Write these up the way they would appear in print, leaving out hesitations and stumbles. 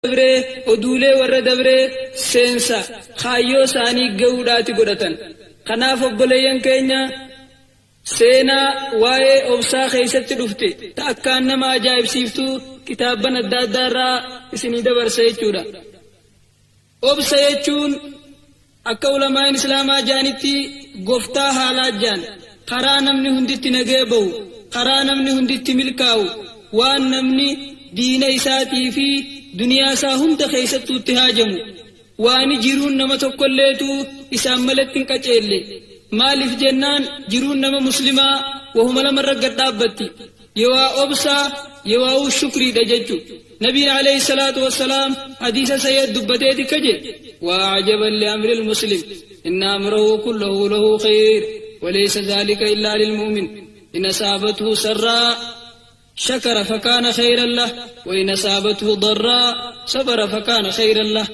Dabree oduulee warra dabree seensa kaayyoo isaanii ga'uudhaati godhatan. Kanaaf obboleeyyan keenya, seenaa waa'ee obsaa keessatti dhufte ta akkaan nama ajaa'ibsiiftu kitaabban adda addaa irraa isinii dabarsa jechuudha. Obsa jechuun akka ulamaa'iin Islaamaa ja'anitti goftaa haalaa ja'an, karaa namni hundi itti nagaya bahu, karaa namni hundi itti milkaawu, waan namni diina isaatii fi duniyaa isaa hunda keessattuu itti haajamu, waani jiruun nama tokkolleetuu isaan maletti hin qaceelle. Maaliif jennaan jiruun nama Muslimaa wahuma lamarra gad dhaabbatti. Yowaa obsaa yowaawuu shukriidha jechu. Nabiin aleyhi salaatu wassalaam hadiisa sahiha dubbateeti akka jedhe, Waa ajaban li amril muslim inna amrahu kullahu lahu khayr walaysa dhaalika illaa lilmu'min in asaabathu sarraa shakara fakaana khayran lah wa in asaabathu darraa sabara fakaana khayran lah.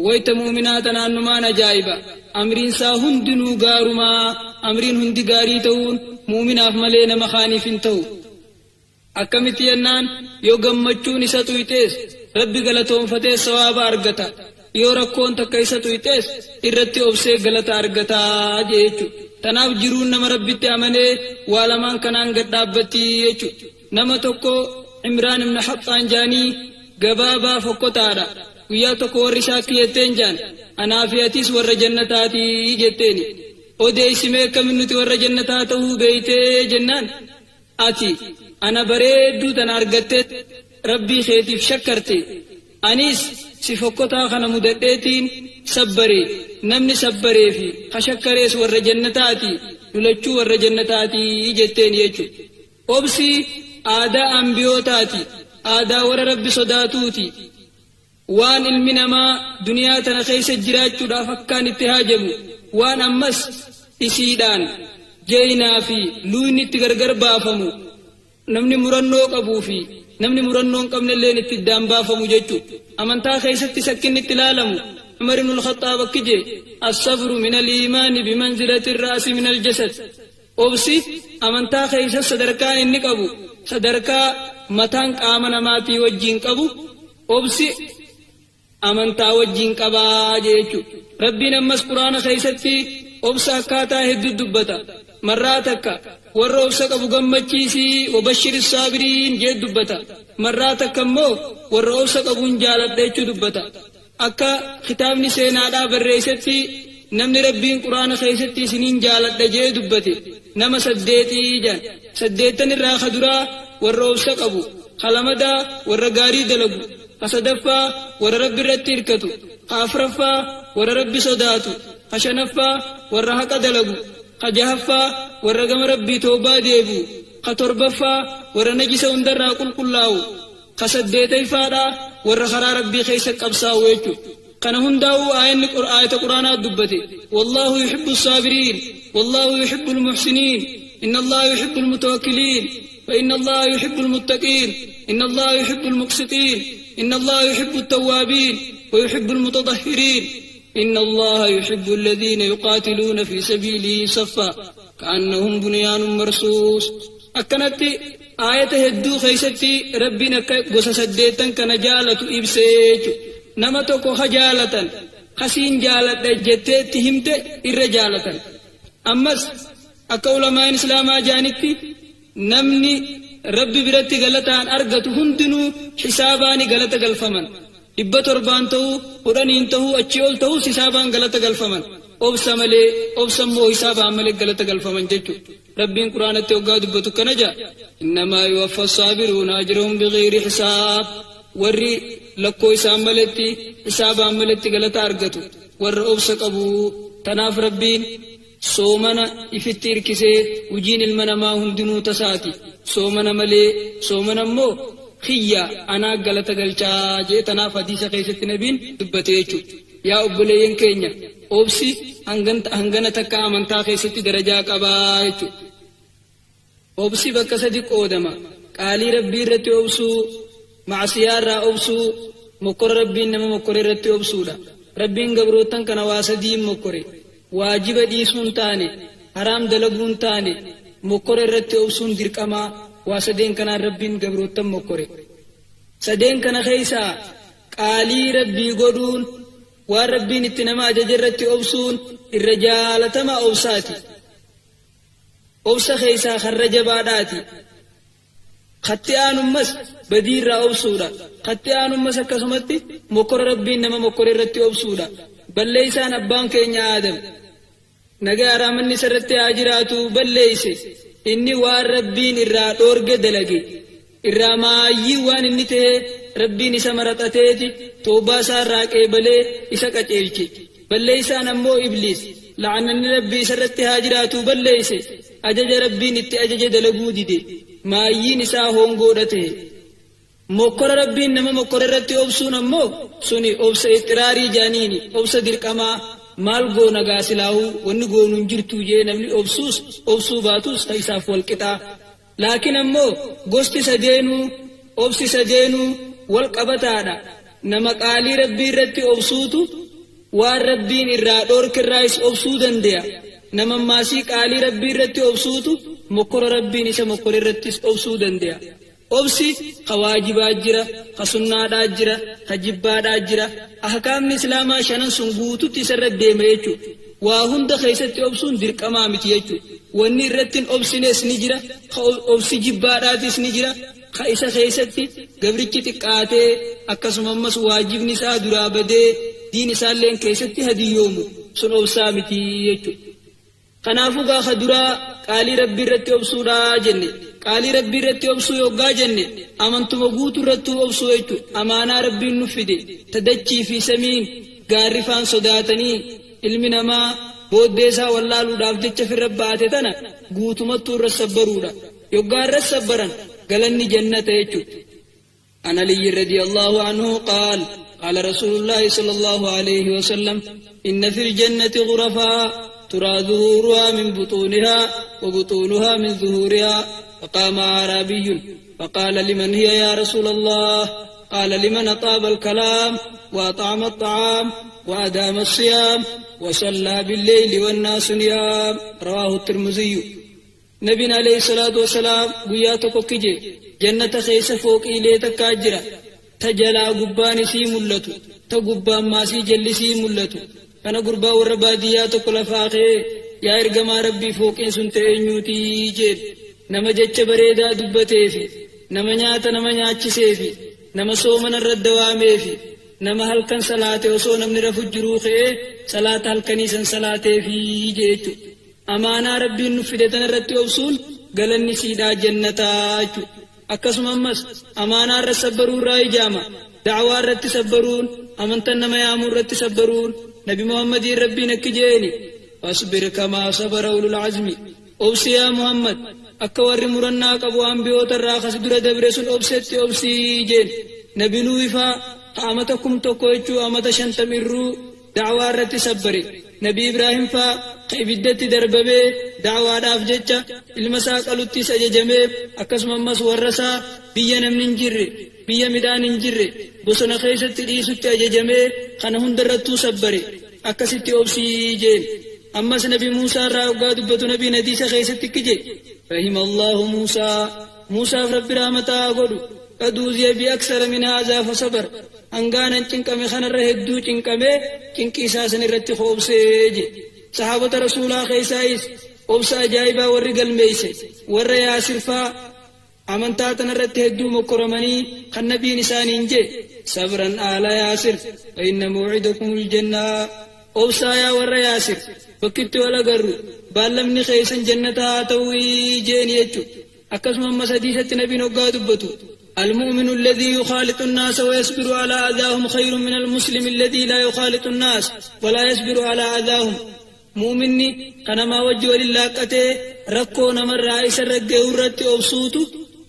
Wayta mu'minaa tanaan numaan ajaa'iba! Amriin isaa hundinuu gaarumaa, amriin hundi gaarii ta'uun mu'minaaf malee nama kaaniif hin ta'u. Akkamitti jennaan yoo gammachuun isa tuyxees Rabbi galatoonfatees sawaaba argata, yoo rakkoon takka isa tuyxees irratti obsee galata argata je'e jechu. Tanaaf jiruun nama Rabbitti amanee waa lamaan kanaan gad dhaabbatti jechu. Nama tokko Imraan ibn Haxxaan ja'anii gabaabaa fokkotaadha. Guyyaa tokko warri isaa akki jetteen ja'an, Anaa fi atis warra jannataati jetteeni. Odeeysi mee akkamin nuti warra jannataa tahuu beeytee jennaan, Ati ana bareedduu tana argattee Rabbii keetiif shakkarte, aniis si fokkotaa kana mudadheetiin sabbare, namni sabbaree fi ka shakkarees warra jannataati, nu lachuu warra jannataati jetteeni jechu. Obsi aadaa anbiyootaati, aadaa warra Rabbi sodaatuuti. Waan ilmi namaa duniyaa tana keessa jiraachuudhaaf akkaan itti haajamu, waan ammas isiidhaan jeeynaa fi luuyni itti gargar baafamu, namni murannoo qabuu fi namni murannoo hin qabnelleen itti iddaan baafamu jechu. Amantaa keessatti sakkinni itti laalamu, Umar ibnul Khaxxaab akki jee, As-sabru minal iimaani bimanzilati ra'si minal jasad. Obsi amantaa keessa sadarkaan inni qabu sadarkaa mataan qaama namaatii wajjiin qabu obsi amantaa wajjiin qabaa jee jechu. Rabbiin ammas Qur'aana keessatti obsa akkaataa hedduu dubbata. Marraa takka warra obsa qabu gammachiisi wabashshiri saabiriin jee dubbata. Marraa takka immoo warra obsa qabuun jaaladha jechuu dubbata. Akka kitaabni seenaadhaa barreessetti namni Rabbiin Qur'aana keessatti isiniin jaaladha je'ee dubbate nama saddeeti je'an. Saddeettan irraa ka duraa warra obsa qabu, ka lamadaa warra gaarii dalagu, ka sadaffaa warra Rabbi irratti hirkatu, ka afraffaa warra Rabbi sodaatu, ka shanaffaa warra haqa dalagu, ka jahaffaa warra gama Rabbii tawbaa deebi'u, ka torbaffaa warra najisa hundarraa qulqullaawu. Ka saddeetayfaadhaa warra karaa Rabbii keessa qabsaa'u jechu. Kana hundaa'uu aayanni aayata Qur'aanaa dubbate. Wallaahu yuhibbu saabiriin, wallaahu yuhibbu almuhsiniin, inna Allaaha yuhibbu almutawakkiliin, fa inna Allaaha yuhibbu almuttaqiin, inna Allaaha yuhibbu almuqsitiin, inna Allaaha yuhibbu attawwaabiin, wa yuhibbu almutadahhiriin, inna Allaaha yuhibbu alladhiina yuqaatiluuna fi sabiilihi saffaa ka'annahum bunyaanun marsuus. Akkanatti aayata hedduu keessatti Rabbiin akka gosa saddeettan kana jaalatu ibsee jechuudha. Nama tokko ka jaalatan ka siin jaaladha jettee itti himte irra jaalatan. Ammas akka ulamaa'in Islaamaa ja'anitti namni Rabbi biratti galataan argatu hundinuu hisaabaani galata galfaman. 700n ta'uu, 10n ta'uu, achii ol ta'uus hisaabaan galata galfaman. Obsa malee, obsa immoo hisaabaan malee galata galfaman jechuudha. Rabbiin Qur'aanatti hoggaa dubbatu akkana ja'a, Innamaa yuwaffa assaabiruuna ajrahum bighayri hisaab. Warri lakkooysaan maletti, hisaabaan maletti galata argatu, warra obsa qabu. Tanaaf Rabbiin soomana ifitti irkisee hujiin ilma namaa hundinuu tasaati. Soomana malee, soomana immoo kiyya anaa galata galchaa je'e. Tanaaf hadiisa keessatti Nabiin dubbate jechuudha. Yaa obboleeyyan keenya, obsi hangana takka amantaa keessatti darajaa qabaa jechuudha. Obsi bakka sadi qoodama. Qaalii Rabbii irratti obsuu, ma'asiyaa irraa obsuu, mokkora Rabbiin nama mokkore irratti obsuudha. Rabbiin gabroottan kana waa sadiin mokkore. Waajiba dhiisuun taane, haraam dalaguun taane, mokkora irratti obsuun dirqamaa. Waa sadeen kanaan Rabbiin gabroottan mokkore. Sadeen kana keessaa. Qaalii Rabbii godhuun, waan Rabbiin itti nama ajaje irratti obsuun irra jaalatamaa obsaati. Obsa keessaa karra jabaadhaati. Katti aanummas badii irraa obsuudha. Katti aanummas akkasumatti mokkora Rabbiin nama mokkore irratti obsuudha. Balleeysaan abbaan keenya Aadam, nagaa raamanni isarratti haa jiraatu, balleeyse, inni waan Rabbiin irraa dhoorge dalage. Irraa maayyii waan inni ta'e Rabbiin isa maraxateeti tawbaa isaa irraa qeebalee isa qaceelche. Balleeysaan ammoo Ibliis, la'ananni Rabbii isarratti haa jiraatu, balleeyse, ajaja Rabbiin itti ajaje dalaguu dide. Maayyiin isaa hongoodha ta'e. Mokkora Rabbiin nama mokkora irratti obsuun ammoo suni obsa ixxiraarii jaaniini, obsa dirqamaa, maal goona gaa silaahuu wanni goonu hin jirtuu jee namni obsuus obsuu baatus ta isaaf wal qixaa. Laakiin ammoo gosti sadeenuu, obsi sadeenuu wal qabataadha. Nama qaalii Rabbii irratti obsuutu waan Rabbiin irraa dhoorkerraayis obsuu dandeya. Nama maasii qaalii Rabbii irratti obsuutu mokkora Rabbiin isa mokkore irrattis obsuu dandeya. Obsi ka waajibaa jira, ka sunnaadhaa jira, ka jibbaadhaa jira. Ahkaamni Islaamaa shanan sun guututti isarra deema jechuudha. Waa hunda keessatti obsuun dirqamaa miti jechuudha. Wanni irratti hin obsines ni jira, ka obsi jibbaadhaatis ni jira, ka isa keessatti gabrichi xiqqaatee akkasuma ammas waajibni isaa duraa badee diin isaalleen keessatti hadiyyoomu sun obsaa miti jechuudha. Kanaafuu gaafa duraa qaalii Rabbii irratti obsuudhaa jenne. Qaalii Rabbii irratti obsuu yoggaa jenne, amantuma guutuu irrattuu obsuu jechuudha. Amaanaa Rabbiin nu fide ta dachii fi samiin gaarri faan sodaatanii ilmi namaa booddee isaa wallaaluudhaaf jecha firra baate tana guutumattuu irra sabbaruudha. Yoggaa irra sabbaran galanni jannata jechuudha. عن علي رضي الله عنه قال: قال رسول الله صلى الله عليه وسلم: إن في الجنة غرفا ترى ظهورها من بطونها وبطونها من ظهورها. فقام أعرابي فقال: لمن هي يا رسول الله؟ قال: لمن أطاب الكلام وأطعم الطعام وأدام الصيام وصلى بالليل والناس نيام. رواه الترمذي. Nabiin alayhi salaatu wasalaam guyyaa tokko kije: jannata keessa fooqiilee takkaa jira, ta jalaa gubbaan isii mul'atu, ta gubbaan maasii jalli isii mul'atu. Kana gurbaa warra baadiyyaa tokko lafaa ka'ee, "Yaa ergamaa Rabbii, fooqiin sun ta'e eenyuutii?" jedhe. Nama jecha bareedaa dubbateefi, nama nyaata nama nyaachiseefi, nama soomana irra dawaameefi, nama halkan salaate osoo namni rafu jiruu ka'ee salaata halkanii san salaateefi jee jechuudha. Amaanaa Rabbiin nu fide tana irratti obsuun galanni siidhaa jannataa jechuudha. Akkasuma ammas amaanaa irra sabbaruu irraa ijaama. Da'waa irratti sabbaruun, amantan nama yaamuu irratti sabbaruun, Nabi Muhammadiin Rabbiin akki jeeni: "فاصبر كما صبر أولو العزم." Obsi yaa Muhammad, akka warri murannaa qabu ambiyoota irraa kas dura dabre sun obsetti obsii jeen. Nabi Nuuhifaa ka amata 1000 jechuu amata 50 irruu da'waa irratti sabbare. Nabi Ibraahim faa ka ibiddatti darbamee da'waadhaaf jecha ilma isaa qaluttis ajajamee, akkasuma ammas warra isaa biyya namni hin jirre, biyya midhaan hin jirre, bosona keessatti dhiisutti ajajamee, kana hundarrattuu sabbare. Akkasitti obsii jeen. Ammas Nabi Muusaa irraa hoggaa dubbatu Nabiin hadiisa keessatti kije: رحم الله موسى, Muusaaf Rabbi rahmataa godhu, قد أوذي بأكثر من هذا فصبر. Hangaanan cinqame kanarra hedduu cinqamee cinqii isaa san irratti obsee je. Sahaabota Rasuulaa keessaayis obsa ajaa'ibaa warri galmeeyse warra Yaasirfaa, amantaa tanarratti hedduu mokkoramanii kan Nabiin isaaniin jee: "صبرا آل ياسر فإن موعدكم الجنة." Obsaa yaa warra Yaasir, bakkitti wal agarru baallamni keessan jannata haa ta'uu jeeni jechu. Akkasuma ammas hadiisatti Nabiin hoggaa dubbatu: المؤمن الذي يخالط الناس ويصبر على أذاهم خير من المسلم الذي لا يخالط الناس ولا يصبر على أذاهم. Mu'minni kanamaa wajji walin laaqqatee rakkoo namarraa isa irra ga'u irratti obsuutu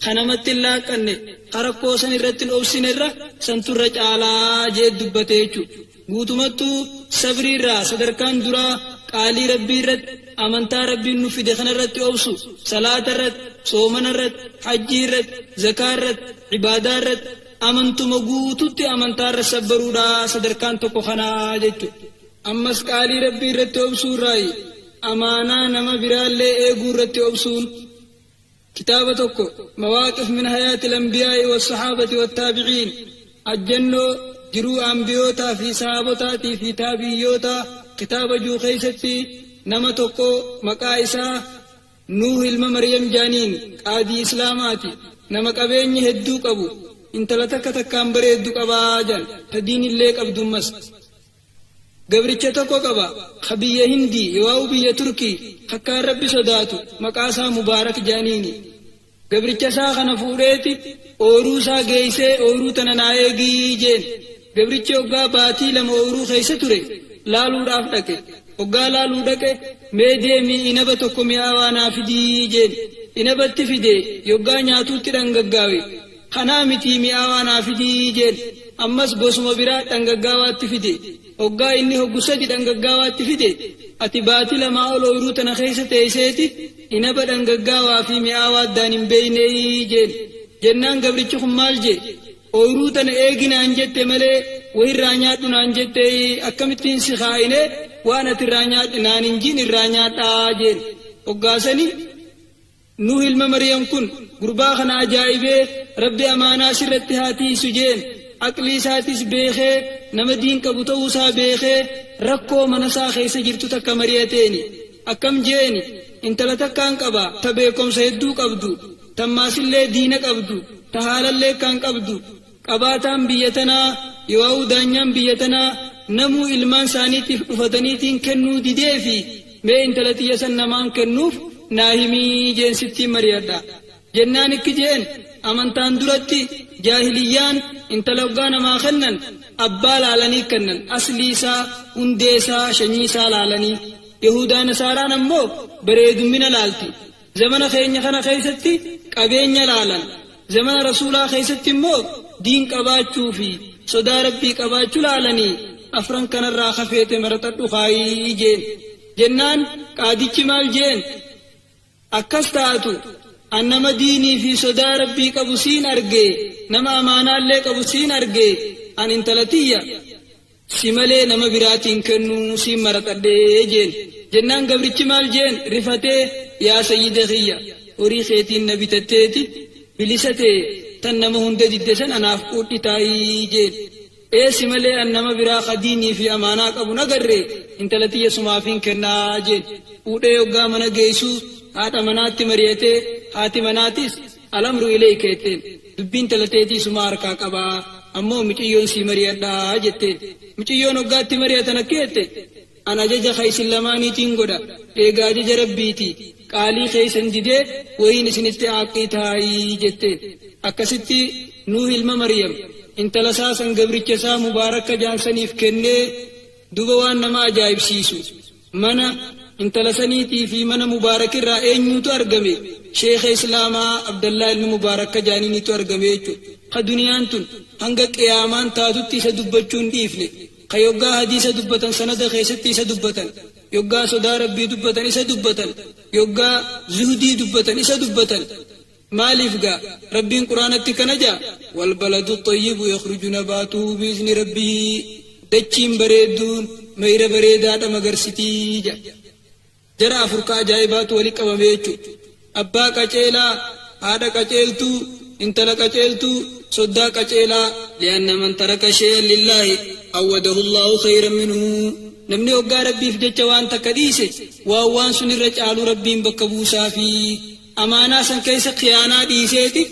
kanamatti hin laaqqanne ka rakkoo san irratti hin obsine irra santurra caalaa jee dubbate jechuudha. Guutumattuu sabrii irraa sadarkaan duraa qaalii Rabbii irratti, amantaa Rabbiin nu fide kana irratti obsu, salaata irratti, soomana irratti, hajjii irratti, zakaa irratti, ibaadaa irratti, amantuma guututti amantaa irra sabbaruudha sadarkaan tokko kanaa jechuudha. Ammas qaalii Rabbii irratti obsuu irraayi amaanaa nama biraallee eeguu irratti obsuun. Kitaaba tokko, مواقف من حياة الأنبياء والصحابة والتابعين, ajjannoo Jiruu Ambiyootaa fi Sahaabotaatii fi Taabi'iyyootaa kitaaba juu keeysatti nama tokko maqaa isaa Nuuh ilma Maryam jaaniin qaadii Islaamaati. Nama qabeenya hedduu qabu, intala takka takkaan bareeddu qabaa jaan, ta diinillee qabdu ammas. Gabricha tokko qaba, ka biyya Hindii yooawu biyya Turkii, takkaan Rabbi sodaatu, maqaa isaa Mubaarak jaaniini. Gabricha isaa kana fuudheeti ooyruu isaa geeysee ooyruu tana naa eegii jeen. Gabrichi hoggaa baatii 2 ooyruu keeysa ture laaluudhaaf dhaqe. Hoggaa laaluu dhaqe mee deemii inaba tokko mi'aawaa naa fidii jeen. Inaba itti fide yoggaa nyaatuutti dhangaggaawe. Kanaa mitii mi'aawaa naa fidii jeen. Ammas gosuma biraa dhangaggaawaa itti fide. Hoggaa inni hoggu sadi dhangaggaawaa itti fide, ati baati lamaa ol ooyruu tana keessa teeyseeti inaba dhangaggaawaa fi mi'aawaa addaan hin beeyneeyii jeen. Jennaan gabrichi kun maal jee? Ooyruu tana eegi naan jette malee wahirraa nyaadhu naan jetteeyii akkamittiin si khaa'inee waan ati irraa nyaadhi naan hin jiin irraa nyaadhaa jeen. Hoggaa sani Nuuh ilma Maryam kun gurbaa kana ajaa'ibee Rabbi amaanaa sirratti haa tiiysu jeen. Aqlii isaatis beekhee nama diin qabu ta'uu isaa beekhee rakkoo mana isaa keessa jirtu takka mari'ateeni. Akkam jeeni intala takkaan qaba ta beekkomsa hedduu qabdu, tammaasillee diina qabdu, ta haalallee akkaan qabdu. Qabaataan biyya tanaa yooauu daanyaan biyya tanaa namuu ilmaan isaaniitiif dhufataniitiin kennuu dideefi mee intala tiyya san namaan kennuuf naa himii jeen sittiin mari'adha. Jennaan ikki jeen amantaan duratti jaahiliyyaan intala hoggaa namaa kennan abbaa laalanii kennan aslii isaa hundee isaa shanyii isaa laalanii. Yahuudaa nasaaraan ammoo bareedummina laalti. Zamana keenya kana keessatti qabeenya laalan. Zamana Rasuulaa keessatti immoo diin qabaachuu fi sodaa Rabbii qabaachuu laalanii afran kanarraa ka feete maraxadhu kaayii jeen. Jennaan qaadichi maal jeen? Akkas taatu an nama diinii fi sodaa Rabbii qabu siin argee, nama amaanaallee qabu siin argee, an intala tiyya Si malee nama biraati hin kennuu siin maraxadhee jeen. Jennaan gabrichi maal jeen rifatee yaa sayyida kiyya horii keetiin na bitatteeti bilisa tee tan nama hunda didde san anaaf quudhi taa'ii jeen. Ee si malee an nama biraa ka diinii fi amaanaa qabu hin agarre intala tiyya sumaafiin kennaa jeen. Fuudhee yoggaa mana geeysu haadha manaatti mariyatee haati manaatis Al-amru ilayka jetteen. Dubbiin intala teetii suma harkaa qaba, ammoo miciyyoon sii mariyadha jetteen. Miciyyoon hoggaa itti mariyatan akki jette, An ajaja ka isin lamaaniitiin godha, eega ajaja Rabbiiti, qaalii keeysan didee wahiin isinitti aaqqii tahaayii jetteen. Akkasitti Nuuh ilma Maryam intala isaa san gabricha isaa Mubaarakka ja'an saniif kennee, duuba waan nama ajaa'ibsiisu, Mana intala saniitii fi mana Mubaarak irraa eenyuutu argame? Sheekha Islaamaa Abdallaa ilma Mubaarak ka jaaniinitu argame jechu. Ka duniyaan tun hanga qiyaamaan taatutti isa dubbachuu hin dhiifne. Ka yoggaa hadiisa dubbatan sanada keessatti isa dubbatan. Yoggaa sodaa Rabbii dubbatan isa dubbatan. Yoggaa zuhdii dubbatan isa dubbatan. Maaliif gaa Rabbiin Qur'aanatti kana ja'a, Walbaladu xayyibu yakhruju nabaatuhu bi'izni rabbihi, dachiin bareedduun mayra bareedaadha magarsitii ja'a. Jara afur ka ajaa'ibaatu wali qabame jechu. Abbaa qaceelaa, haadha qaceeltuu, intala qaceeltuu, soddaa qaceelaa. Li'anna man taraka shay'an lillaahi awwadahu Allaahu khayran minhu. Namni hoggaa Rabbiif jecha waan takka dhiise, waan waan sun irra caalu Rabbiin bakka buusaafi. Amaanaa san keessa khiyaanaa dhiiseeti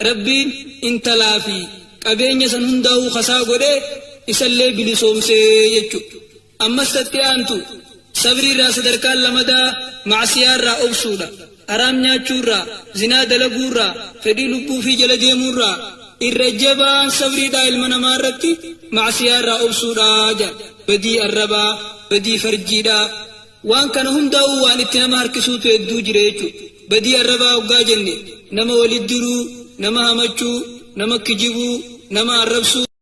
Rabbiin intalaa fi qabeenya san hundaahuu kasaa godhee isallee bilisoomsee jechu. Ammas ta itti aantu sabriirraa sadarkaan lamadaa ma'siyaarraa obsuudha. Haraam nyaachuurraa, zinaa dalaguurraa, fedhii lubbuu ufii jala deemuurraa irra jabaan sabriidhaa ilma namaa irratti ma'siyaarraa obsuudha jedhan. Badii arrabaa, badii farjiidhaa, Waan kana hundaa'uu waan itti nama harkisuutu hedduu jira jechuudha. Badii arrabaa hoggaa jenne nama walitti diruu, nama hamachuu, nama kijibuu, nama arrabsuu.